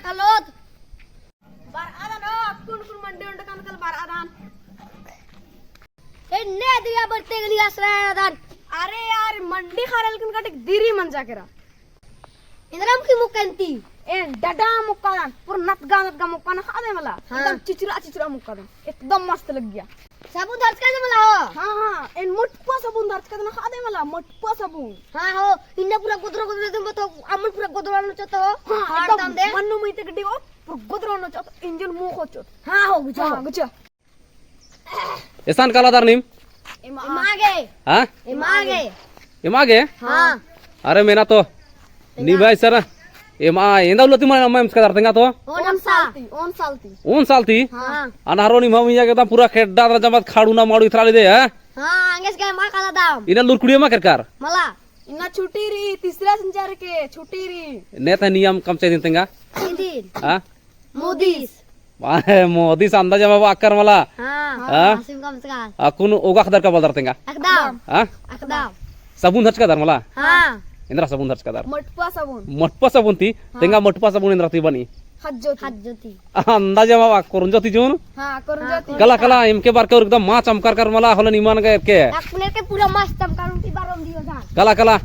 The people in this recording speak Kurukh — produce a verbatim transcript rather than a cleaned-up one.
कालोत। बरआ दन हो, अक्कुन कुन मंडी उंडकन काल बरआ दन। एन्ने दिया बरते गली आसरा दन। अरे यार, मंडी खारेल कुन कटिक दिरी मंजा केरा। इन्द्रम की मुक्का एन्ती। एन डडा मुक्का दन, पूरा नतगा नतगा मुक्का नखा दे मला। हाँ। एकदम चिचरा चिचरा मुक्का दन। एकदम मस्त लग्गिया। साबुन धरचका दे मला हो। हाँ, हाँ, एन मोटपा साबुन धरचका दे नखा दे मला, मोटपा साबुन। हाँ हो, इन्ना पूरा गोदरो गोदरो दे मत हो, अम्मन पूरा गोदरो नोचो तो। हाँ, फाड़ एकदम दम दे। मन्नू मइते गड्डी हो, पूरा गोदरो नोचो तो, इंजन मुँह खोचो। हाँ हो, गुचा हाँ, हो। गुचा। एसन काला दर नीम? एमा गे। हाँ? एमा गे। एमा गे? हाँ। अरे मेना तो। नीम भाई सर। एमा, एन्दा उल्ला ती मल अम्म एमचका दर तेंगा तो? ओन साल ती, ओन साल ती। ओन साल ती? हाँ। अनहरो नीम हम इया एकदम पूरा खेड्डा दर जमात खाड़ू ना माड़ू इथरा ले दे, हाँ? हाँ, अंगेस गए मा काला दाम। इन्ना लूरकुड़िया मा केरकर? मला। इन्ना छुट्टी रई, तीसरा सिंचार के छुट्टी रई। ने ता नियम कमचका दिन तेंगा? दिन। हाँ? मोदीस। अरे, मोदीस अंदाजा मा बआ केरकर मला। हाँ। हाँ? हाँ, सिम कमचका। अक्कुन ओगा ख़द्दर का बलदर तेंगा? एकदम। हाँ? एकदम। साबुन धरचका दर मला? हाँ। एन्दरा साबुन धरचका दर? मोटपा साबुन। मोटपा साबुन ती? हाँ। तेंगा मोटपा साबुन एन्दरा ती बनी? हज्जो ती। हज्जो ती। अंदाजा मा बआ कोरंजो ती जोन? हाँ, कोरंजो ती। कला, कला, एमके बरके और एकदम मा चमकार कर मला, होले निमन गे एरके। अक्कुन एरके पूरा मस्त चमकार उनती बारम दियो जान। कला, कला।